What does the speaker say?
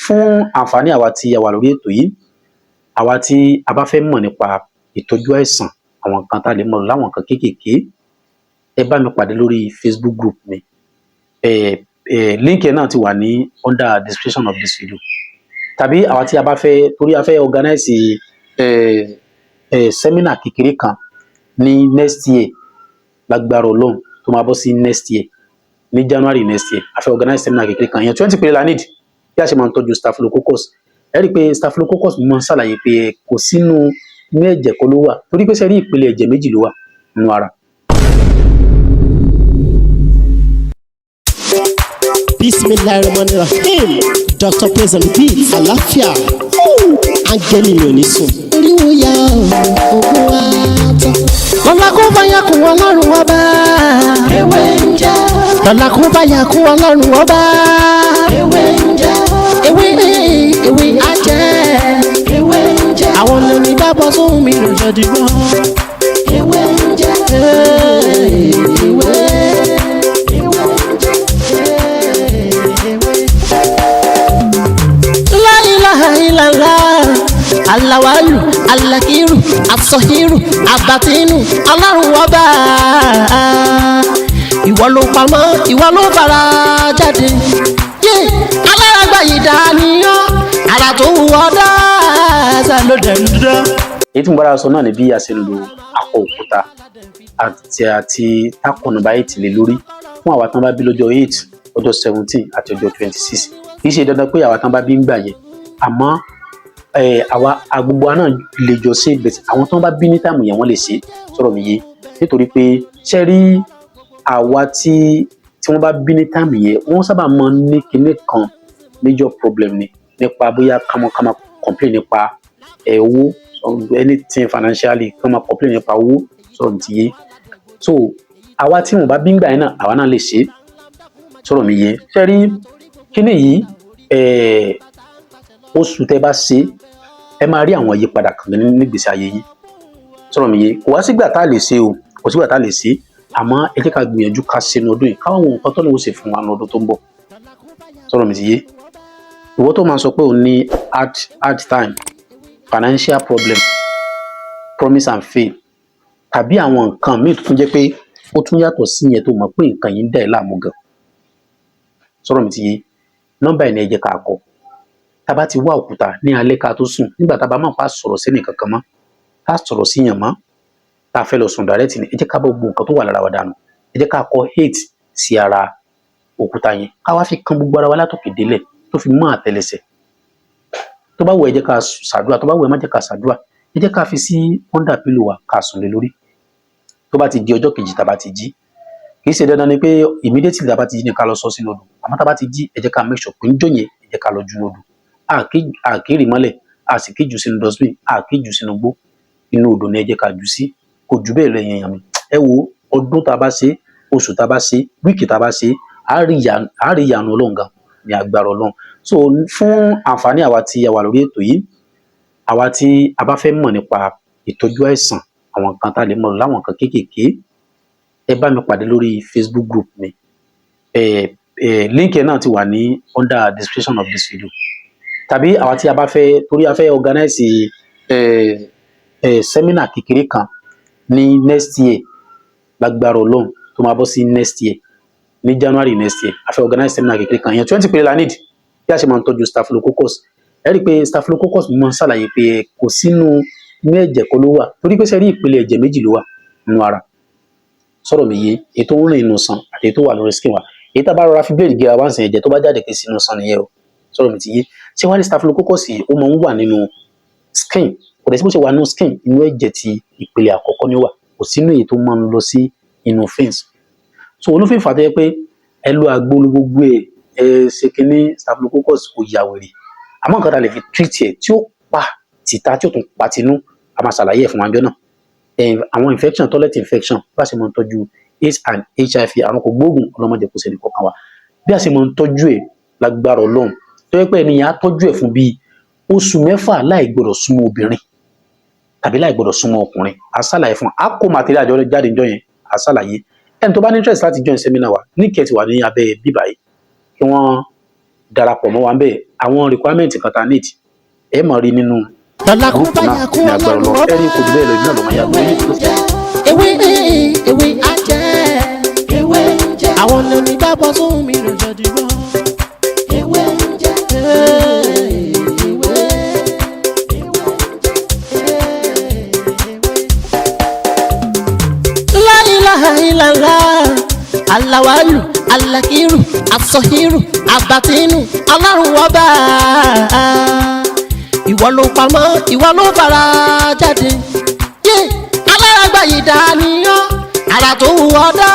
Fún àǹfààní àwa tí a wà lórí ètò yìí, àwa tí a bá fẹ́ mọ̀ nípa ìtọ́jú àìsàn, àwọn nǹkan tá a lè mọ̀ láwọn nǹkan kéékèèké, ẹ bá mi pàdé lórí Facebook group mi. Link ẹ̀ náà ti wà ní under description of this video. Tàbí àwa tí a bá fẹ́, torí a fẹ́ organize seminar kékeré kan ní next year, lágbára Ọlọ́run, tó máa bọ́ sí next year, ní January next year. A fẹ́ organize seminar kékeré kan yẹn, 20 péré la need, bí a ṣe máa ń tọ́jú staphylococcus. Ẹ rí i pé staphylococcus, mo máa ń ṣàlàyé pé kò sínú ní ẹ̀jẹ̀ kọ́ ló wà, torí pé ṣe rí, ìpele ẹ̀jẹ̀ méjì ló wà nínú ara. Bismillahirrahmanirrahim. Dr. Praise and Beat, àlàáfíà, áńgẹ́lì mi ò ní sùn. Oríwo ya ògùn wa tán. Lọ́la kó bá yà kún Ọlọ́run Ọba. Ewé ń jẹ́. Lọ́la kó bá yà kún Ọlọ́run Ọba. Ewé ń jẹ́. Ewé, ewé á jẹ́. Ewé ń jẹ́. Àwọn lèmi bá bọ́ sóhun mi lò jọ dìgbọ́. Ewé ń jẹ́. Ewé. Ewé ń jẹ́. Ewé. La ilaha illallah, alawalu, alakiru, asọhiru, abatinu, Ọlọ́run Ọba. Ìwọ ló pamọ́, ìwọ ló fara jáde. Yé alárágbá yìí dàníyàn, ara tó wù ọ́ dáadáa ló dẹ̀ ń dán. Èyí tí mo bára sọ náà ni bí a ṣe ń lo akọ òkúta àti tákọ̀ nọ́mbà 8 lé lórí fún àwa tán bá bí lọ́jọ́ 8, ọjọ́ 17 àti ọjọ́ 26. Kì í ṣe dandan pé àwa tán bá bí ń gbà yẹn, àmọ́ àwa gbogbo wa náà lè jọ ṣe bẹ̀tẹ̀. Àwọn tán bá bí ní time yẹn, wọ́n lè ṣe. Sọ̀rọ̀ mi yé? Nítorí pé ṣe rí, àwa tí wọ́n bá bí ní time yẹn, wọ́n sábà máa ń ní kinní kan, major problem ni nípa bóyá kámọ́ complain nípa owó, anything financially, kán máa complain nípa owó. Sọ̀rọ̀ mi ti yé? So àwa tí wọn bá bí ń gbà yẹn náà, àwa náà lè ṣe é. Sọ̀rọ̀ mi yé? Ṣe rí kíní yìí, oṣù tẹ́ bá ṣe, ẹ máa rí àwọn ìyípadà kan nígbèsí ayé yín. Sọ̀rọ̀ mi yé? Kò wá sígbà tá a lè ṣe o, kò sígbà tá a lè ṣe, àmọ́ ẹ jẹ́ ká gbìyànjú ká ṣe ní ọdún yìí, káwọn ohun nǹkan tó lè ṣe fún wa ní ọdún tó ń bọ̀. Sọ̀rọ̀ mi ti yé? Ìwọ tó máa sọ pé òun ní hard time, financial problem, promise and fail, tàbí àwọn nǹkan míì tó tún jẹ́ pé ó tún yàtọ̀ sí yẹn, tó mọ̀ pé nǹkan yìí ń dà ẹ́ láàmú gan. Sọ̀rọ̀ mi ti yé? Nọ́mbà ẹ̀ ní ẹ jẹ́ ká kọ. Tá a bá ti wá òkúta ní alẹ́ ká tó sùn, nígbà tá a bá máa pa sọ̀rọ̀ sẹ́nì kankan mọ́, tá a sọ̀rọ̀ síyàn mọ́, tá a fẹ́ lọ sùn direct ni, ẹ jẹ́ ká bọ́ gbogbo nǹkan tó wà lára wa dànù. Ẹ jẹ́ ká kọ 8 sí ara òkúta yẹn, ká wá fi kan gbogbo ara wa látòkè délẹ̀ tó fi mọ́ àtẹlẹsẹ̀. Tó bá wù ẹ́, jẹ́ ká ṣàdúrà. Tó bá wù ẹ́, má jẹ́ ká ṣàdúrà. Ẹ jẹ́ ká fi sí under pillow wa, ká sùn lé lórí. Tó bá ti di ọjọ́ kejì, tá a bá ti jí, kì í ṣe dandan ni pé immediately tá a bá ti jí ni ká lọ sọ sínú odò, àmọ́ tá a bá ti jí, ẹ jẹ́ ká make sure pé níjọ́ yẹn, ẹ jẹ́ ká lọ jù odò. A kì í rì mọ́lẹ̀, a sì kì í jù sínú dustbin, a kì í jù sínú igbó. Inú odò ni ẹ jẹ́ ká jù sí. Kò jù bẹ́ẹ̀ lọ. Ẹ̀yin èèyàn mi, ẹ wo, ọdún tá a bá ṣe, oṣù tá a bá ṣe, week tá a bá ṣe, á rí ìyanu Ọlọ́run gan ní agbára Ọlọ́run. So fún àǹfààní àwa tí a wà lórí ètò yìí, àwa tí a bá fẹ́ mọ̀ nípa ìtọ́jú àìsàn, àwọn nǹkan tá a lè mọ̀ láwọn nǹkan kéékèèké, ẹ bá mi pàdé lórí Facebook group mi. Link ẹ̀ náà ti wà ní under description of this video. Tàbí àwa tí a bá fẹ́, torí a fẹ́ organize seminar kékeré kan ní next year, lágbára Ọlọ́run, tó máa bọ́ sí next year, ní January next year. A fẹ́ organize seminar kékeré kan yẹn, 20 péré la need, bí a ṣe máa ń tọ́jú staphylococcus. Ẹ rí i pé staphylococcus, mo máa ń ṣàlàyé pé kò sínú ní ẹ̀jẹ̀ kọ́ ló wà, torí pé ṣe rí, ìpele ẹ̀jẹ̀ méjì ló wà nínú ara. Sọ̀rọ̀ mi yé? Èyí tó ń rìn inú san àti èyí tó wà lórí skin wa. Èyí tá a bá rọra fi blade gé ara wá ń sìn, ẹ̀jẹ̀ tó bá jáde pé sínú san nìyẹn o. Sọ̀rọ̀ mi ti yé? Ṣé wàá ní staphylococcus yìí, ó máa ń wà nínú skin. Kò dẹ̀ sí bó ṣe wà nínú skin, inú ẹ̀jẹ̀ ti ìpele àkọ́kọ́ ni ó wà, kò sínú èyí tó máa ń lọ sí inú veins. So olófin fà tó yẹ pé ẹ lo àgbo, lo gbogbo ẹ, ẹ ṣe kínní, staphylococcus kò yà wèrè. Àmọ́ nǹkan tá a lè fi treat ẹ̀ tí ó pa tìta, tí ó tún pa tinú, a máa ṣàlàyé ẹ̀ fún wa jọ náà. Àwọn infection, toilet infection, bá a ṣe máa ń tọ́jú AIDS and HIV, àrùn kò gbóògùn, ọlọ́mọdé kò sẹ́ni kọ̀ọ̀kan wa, bí a ṣe máa ń tọ́jú ẹ̀ lágbára Ọlọ́run, tó yẹ pé ẹni yẹn á tọ́jú ẹ̀ fún bíi oṣù 6 láì gbọdọ̀ súnmọ́ obìnrin tàbí láì gbọdọ̀ súnmọ́ ọkùnrin, a ṣàlàyé fún a. Kó material jọ jáde níjọ́ yẹn, a ṣàlàyé. Ẹni tó bá ní interest láti join seminar wa, ní kẹ́ ti wà ní abẹ́ bíbá yìí, kí wọ́n Darapọ̀ mọ́ wa ń bẹ̀. Àwọn requirement kan tá a need, ẹ máa rí nínú Lọ́la kú group bá náà yà kú ní agbára Ọlọ́run Ọlọ́run. ọba. Ẹni kò jù bẹ́ẹ̀ lọ, ìbí náà ló máa yàgò yìí. Ewé ewé ajẹ́. Ewé ń jẹ́. Àwọn lèmi gbàgbọ́ sóhun mi rò jọ̀dìbọ̀. Ewé ń jẹ́. Ewé. La ilaha illallah, alawalu, alakiru, asọhiru, abatinu, Ọlọ́run ọba. Ìwọ ló pamọ́, ìwọ ló fara jáde. Yé, alárágbá yìí dàníyàn, àrà tó wù ọ́ dá.